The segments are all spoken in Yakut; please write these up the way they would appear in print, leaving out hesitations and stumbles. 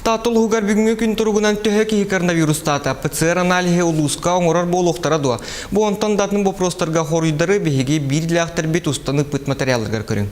Таатта улууһугар бүгүҥҥү күн туругунан төһө киһи коронавирустаата? ПЦР аналиһы улууска оҥорор буолуохтара дуо? Бу онтон да атын боппуруостарга хоруйдары биһиги биир идэлээхтэрбит устан ыыппыт материалларыгар көрүҥ.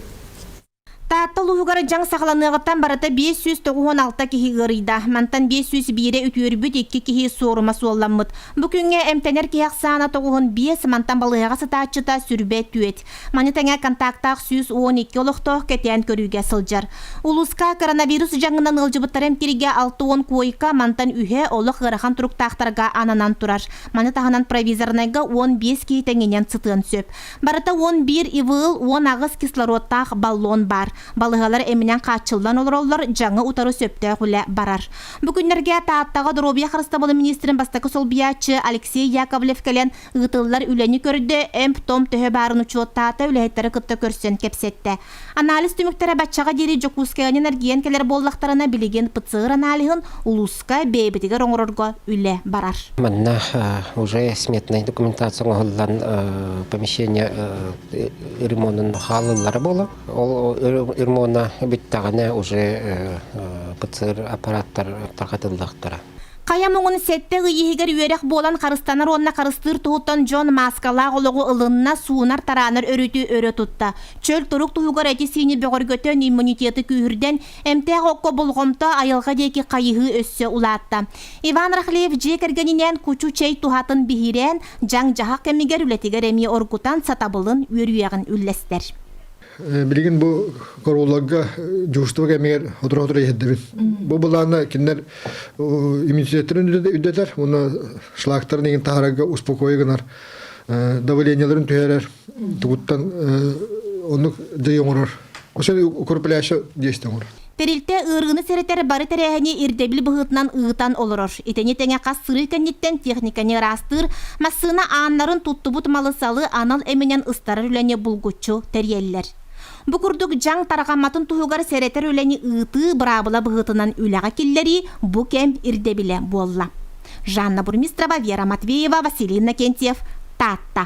Таатта улууһугар дьаҥ саҕаланыаҕыттан барыта 596 киһи ыарыйда. Мантан 501-э үтүөрбүт, икки киһи суорума суолламмыт. Бу күҥҥэ эмтэнэр киһи ахсаана 95, мантан балыыһаҕа сытааччыта сүрбэ түөт. Маны тэҥэ контактаах 112 олохтоох кэтээн көрүүгэ сылдьар. Улууска коронавирус дьаҥынан ыалдьыбыттары эмтииргэ 60 куойка, мантан үһэ олох ыарахан туруктаахтарга ананан турар. Маны таһынан провизорнайга 15 киһи тэҥинэн сытыан сөп. Барыта 11 ИВЛ, 18 кислородтаах баллон баар. Балыыһалар эминэн хааччыллан олороллор, дьаҥы утары сөптөөх үлэ барар. Бу күннэргэ Тааттаҕа доруобуйа харыстабылын министрин бастакы солбуйааччы Алексей Яковлев кэлэн ыытыллар үлэни көрдө, эмп-том төһө баарын учуоттаата, үлэһиттэри кытта көрсөн кэпсэттэ. Анализ түмүктэрэ баччаҕа диэри Дьокуускайынан эргийэн кэлэр буоллахтарына, билигин ПЦР аналиһын улууска бэйэбитигэр оҥорорго үлэ барар. Манна уже сметная документация оҥоһуллан помещение ремонун хаалыллара буолар. Ол ремона бүттэҕинэ уже ПЦР аппараттар тарҕатыллахтара. Хайа муҥун сэттэ ый иһигэр үөрэх буолан харыстанар уонна харыстыыр туһуттан дьон мааскалаах олоҕу ылынна, суунар-тараанар өрүтү өрө тутта. Чөл турук туһугар эти-сиини бөҕөргөтөн, иммунитеты күүһүрдэн, эмтээх окко болҕомто айылҕа диэки хайыһыы өссө улаатта. Иван Рахлеев дьиэ кэргэнинээн кучу чэй туһатын биһирээн, дьаҥ-дьаһах кэмигэр үлэтигэр эмиэ оргутан сатабылын, үөрүйэҕин үллэстэр. Билигин бу королларга дьуустуба кэмигэр сотору-сотору иһэрдэбин. Бу былаана кинилэр иммунитеттарын үрдэтэр уонна шлактарын игин таһаарарга успокоя гынар, давлениеларын түһэрэр, тугуттан оннук дьайыы оҥорор. Ошон укрепляющий действие оҥорор. Тэрилтэ ыарыыны сэрэтэр бары тэрээһини ирдэбил быһыытынан ыытан олорор. Итини тэҥэ хас сырыы кэнниттэн техниканы ыраастыыр, массыына ааннарын туттубут малы-салы анал эминэн ыстарар үлэни булгуччу тэрийэллэр. Бу курдук дьаҥ тарҕамматын туһугар сэрэтэр үлэни ыытыы быраабыла быһыытынан үлэҕэ киллэрии бу кэм ирдэбилэ буолла. Жанна Бурмистрова, Вера Матвеева, Василий Иннокентьев, Таатта.